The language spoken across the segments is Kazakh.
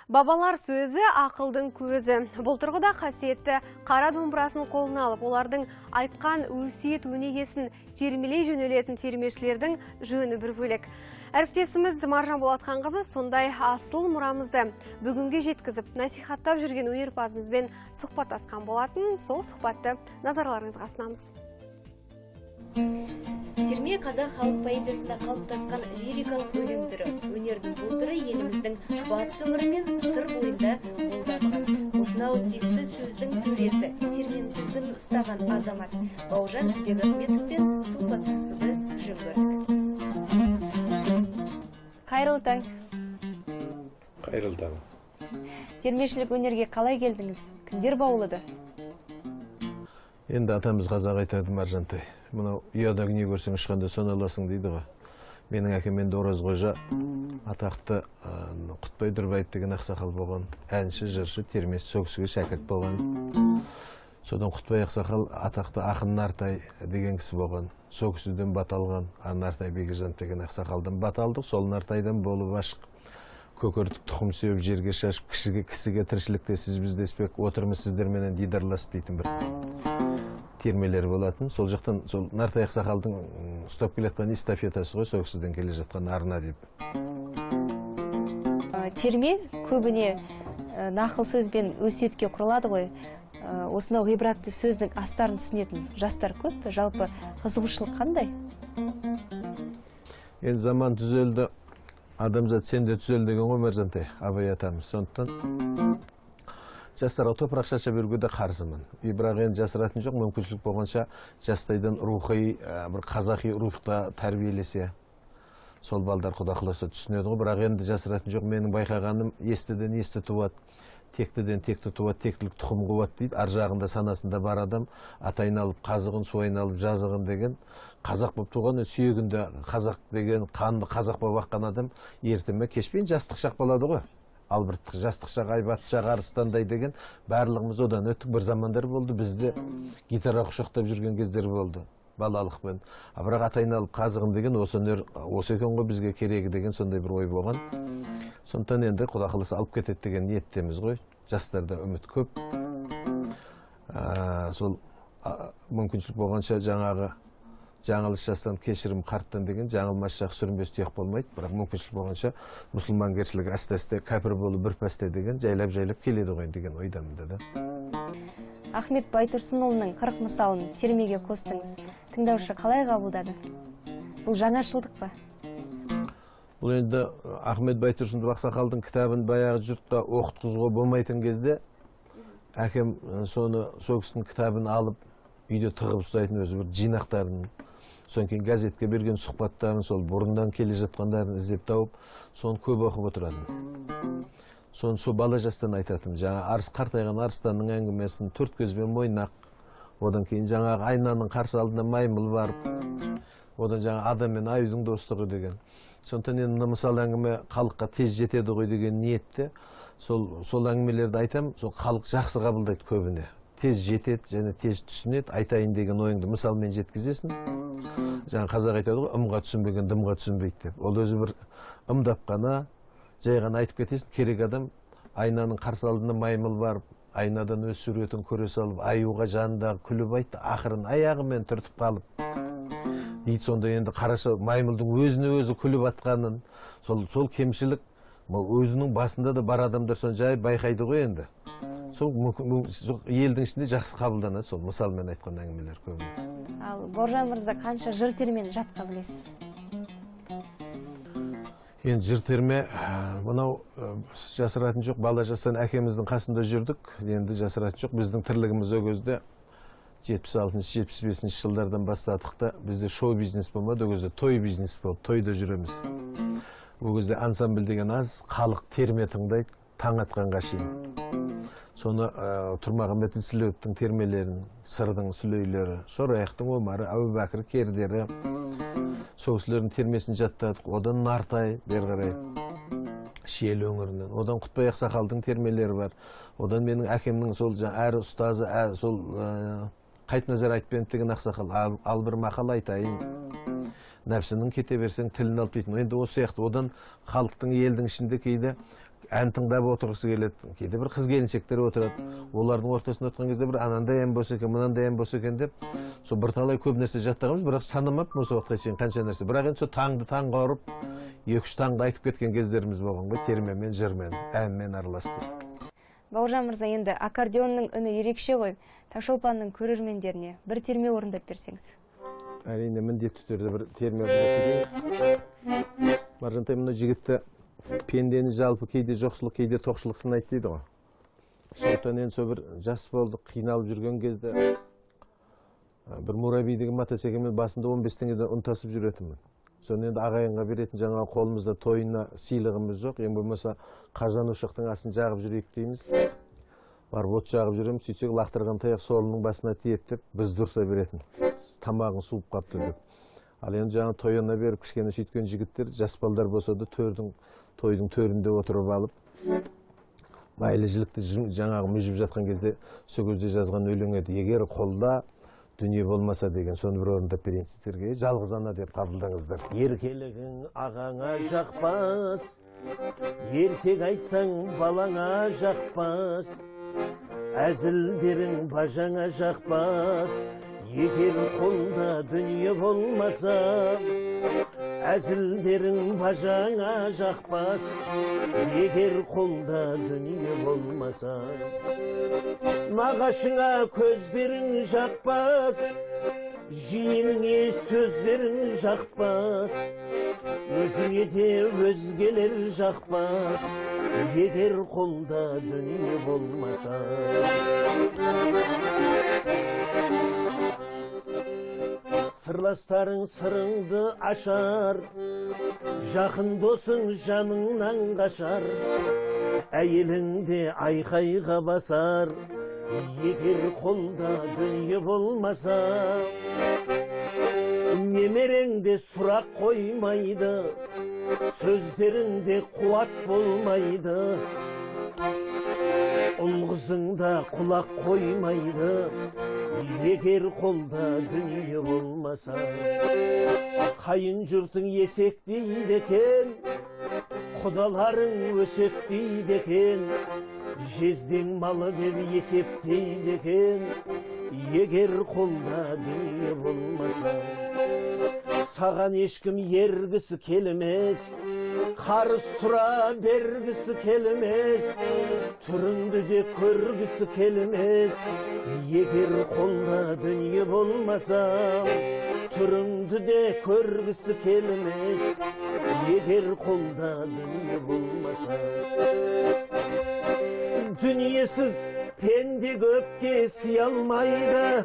Бабалар сөзі ақылдың көзі. Бұл тұрғыда қасиетті қара домбырасын қолына алып, олардың айтқан өсиет өнегесін термелей жөнелетін термешілердің жөні бір бөлек. Әріптесіміз Маржан Болатханқызы сондай асыл мұрамызды бүгінге жеткізіп, насихаттап жүрген өнерпазымызбен сұхбаттасқан болатын. Сол сұхбатты назарларыңызға ұсынамыз. Терме қазақ халық поэзиясында қалыптасқан лирикалық өлең түрі. Өнердің бұл түрі еліміздің батыс өңірі мен Сыр бойында мол дамыған. Осынау текті сөздің төресі, терменің тізгінін ұстаған азамат Бауыржан Бегахметовпен сұхбаттасуды жөн көрдік. Қайырлы таң. Қайырлы таң. Термешілік өнерге қалай келдіңіз? Кімдер баулыды? Енді атамыз қазақ айтады, Маржантай. Мынау ұяда не көрсең ұшқанда соны аласың дейді ғой. Менің әкем енді Оразқожа атақты Құтбай Дұрбаев деген ақсақал болған, әнші, жыршы, термеші, сол кісіге шәкірт болған. Содан Құтбай ақсақал атақты ақын Нартай деген кісі болған. Сол кісіден бата алған, Нартай Бекежанов деген ақсақалдан бата алдық. Сол Нартайдан болып ашық көкөртік тұқым сеуіп жерге шашып, кісіге тіршілікте сіз біздеспек, отырмыз сіздерменен дидарласып дейтін бір термелер болатын. Сол жақтан сол Нартай ақсақалдың ұстап келе жатқан эстафетасы ғой, сол кісіден келе жатқан арна деп. Терме көбіне нақыл сөзбен өсиетке құрылады ғой. Осынау ғибратты сөздің астарын түсінетін жастар көп пе? Жалпы қызығушылық қандай? Енді заман түзелді, адамзат сен де түзел деген ғой, Маржантай, Абай атамыз. Сондықтан жастарға топырақ шаша беруге де қарсымын. Бірақ енді жасыратын жоқ, мүмкіншілік болғанша жастайдан рухи, бір қазақи рухта тәрбиелесе, сол балдар құда қаласа түсінеді ғой. Бірақ енді жасыратын жоқ, менің байқағаным естіден есті туады, тектіден текті туады, тектілік тұқым қуады дейді. Ар жағында санасында бар адам ат айналып қазығын, су айналып жазығын деген қазақ болып туған, сүйегінде қазақ деген қанды қазақ болып аққан адам ерте ме кеш пе жастық шақ болады ғой. Албырттық жастық шақ, айбатты шақ, арыстандай деген барлығымыз одан өттік. Бір замандар болды, бізде гитара құшақтап жүрген кездер болды балалықпен. Бірақ ат айналып қазығым деген осы өнер осы екен ғой бізге керегі деген сондай бір ой болған. Сондықтан енді құда қаласа алып кетеді деген ниеттеміз ғой. Жастарда үміт көп. Сол мүмкіншілік болғанша жаңағы жаңылыс жастан кешірім қарттан деген жаңылмас жақ сүрінбес тұяқ болмайды. Бірақ мүмкіншілік болғанша мұсылманкершілік әсте-әсте кәпір болу бір пәсте деген жайлап-жайлап келеді ғой деген ойдамын да. Ахмет Байтұрсынұлының 40 мысалын термеге қостыңыз. Тыңдаушы қалай қабылдады? Бұл жаңашылдық па? Бұл енді Ахмет Байтұрсынов ақсақалдың кітабын баяғы жұртқа оқытқызуға болмайтын кезде әкем соны сол кісінің кітабын алып үйде тығып ұстайтын, өзі бір жинақтарын, содан кейін газетке берген сұхбаттарын, сол бұрыннан келе жатқандарын іздеп тауып, соны көп оқып отыратын. Соны сол бала жастан айтатын. Жаңа қартайған арыстанның әңгімесін, төрт көзбен мойнақ, одан кейін жаңағы айнаның қарсы алдына маймыл барып, одан жаңа адам мен аюдың достығы деген. Сондықтан енді мына мысал әңгіме халыққа тез жетеді ғой деген ниетте сол әңгімелерді айтам, сол халық жақсы қабылдайды көбіне. Тез жетеді және тез түсінеді, айтайын деген ойыңды мысалмен жеткізесің. Жаңа қазақ айтады ғой, ымға түсінбеген дымға түсінбейді деп. Ол өзі бір ымдап қана, жай ғана айтып кетесің. Керек адам айнаның қарсы алдына маймыл барып, айнадан өз суретін көре салып, аюға жанындағы күліп айтты, ақырын аяғымен түртіп қалып дейді. Сонда енді қараша маймылдың өзіне өзі күліп атқанын, сол кемшілік өзінің басында да бар адамдар соны жай байқайды ғой енді. Сол елдің ішінде жақсы қабылданады сол мысалмен айтқан әңгімелер көбіне. Ал Бауыржан мырза, қанша жыр термені жатқа білесіз? Енді жыр терме мынау жасыратын жоқ, бала жастан әкеміздің қасында жүрдік. Енді жасыратын жоқ, біздің тірлігіміз ол кезде 76-75 жылдардан бастадық та, бізде шоу бизнес болмады, ол кезде той бизнес болды, тойда жүреміз. Ол кезде ансамбль деген аз, халық терме тыңдайды, таң атқанға шейін. Соны Тұрмағамбет Сүлеевтің термелерін, Сырдың сүлейлері, Шораяқтың Омары, Әбубәкір Кердері, сол кісілердің термесін жаттадық. Одан Нартай бері қарай Шиелі өңірінен, одан Құтбай ақсақалдың термелері бар. Одан менің әкемнің сол әрі ұстазы, сол Қайтназар Айтбенов деген ақсақал, ал бір мақал айтайын, нәпсінің кете берсең тілін алып дейтін. Енді осы сияқты одан халықтың, елдің ішінде кейде ән тыңдап отырғысы келеді. Кейде бір қыз келіншектер отырады. Олардың ортасында отырған кезде бір анандай ән болса екен, мынандай ән болса екен деп сол бірталай көп нәрсе жаттағанбыз, бірақ санамаппын осы уақытқа шейін қанша нәрсе. Бірақ енді сол таңды таңға ұрып, 2-3 таңды айтып кеткен кездеріміз болған ғой, термемен, жырмен, әнмен араластырып. Бауыржан мырза, енді аккордеонның үні ерекше ғой. Таңшолпанның көрермендеріне бір терме орындап берсеңіз. Әрине, міндетті түрде бір терме орындап берейін. Маржантай, мына жігітті пендені жалпы кейде жоқшылық, кейде тоқшылық сынайды дейді ғой. Сондықтан енді сол бір жас болдық, қиналып жүрген кезде бір Мураби деген мотоциклмен басында 15 теңгеден ұн тасып жүретінмін. Соны енді ағайынға беретін жаңағы қолымызда тойына сыйлығымыз жоқ, ең болмаса қазан ошақтың асын жағып жүрейік дейміз. Барып от жағып жүреміз, сөйтсек лақтырған таяқ солының басына тиеді деп бізді ұрса беретін. Тамағың суып қапты деп. Ал енді жаңа тойына беріп кішкене сөйткен жігіттер, жас балдар болса да тойдың төрінде отырып алып, майлы жілікті жаңағы мүжіп жатқан кезде сол кезде жазған өлең еді. Егер қолда дүние болмаса деген, соны бір орындап берейін сіздерге. Жалғыз ана деп қабылдаңыздар. Еркелігің ағаңа жақпас, ертек айтсаң балаңа жақпас, әзілдерің бажаңа жақпас. Егер қолда дүние болмаса, әзілдерің бажаңа жақпас. Егер қолда дүние болмаса, нағашыңа көздерің жақпас, жиеніңе сөздерің жақпас, өзіңе де өзгелер жақпас. Егер қолда дүние болмаса. Сырластарың сырыңды ашар, жақын досың жаныңнан қашар, әйелің де айқайға басар. Егер қолда дүние болмаса, немерең де сұрақ қоймайды, сөздеріңде қуат болмайды, ұл қызың да құлақ қоймайды. Егер қолда дүние болмаса, қайын жұртың есектейді екен, құдаларың өсектейді екен, жездең малы деп есептейді екен. Егер қолда дүние болмаса, саған ешкім ергісі келмес, қарыз сұра бергісі келмес, түріңді де көргісі келмес. Егер қолда дүние болмаса, түріңді де көргісі келмес. Егер қолда дүние болмаса, дүниесіз пенде көпке сыя алмайды,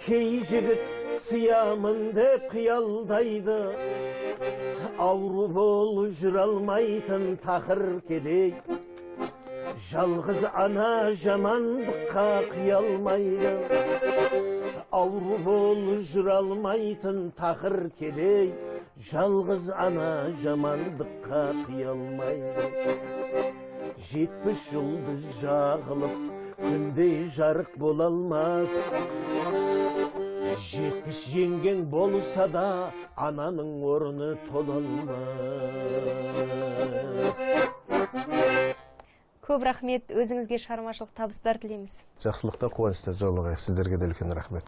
кей жігіт сыямын деп қиялдайды. Ауру болып жүре алмайтын тақыр кедей, жалғыз ана жамандыққа қия алмайды. Ауру болып жүре алмайтын тақыр кедей, жалғыз ана жамандыққа қия алмайды. 70 жұлдыз жағылып, күндей жарық бола алмас. 70 жеңгең болса да, ананың орны тола алмас. Көп рахмет, өзіңізге шығармашылық табыстар тілейміз. Жақсылықта, қуанышта жолығайық. Сіздерге де үлкен рахмет.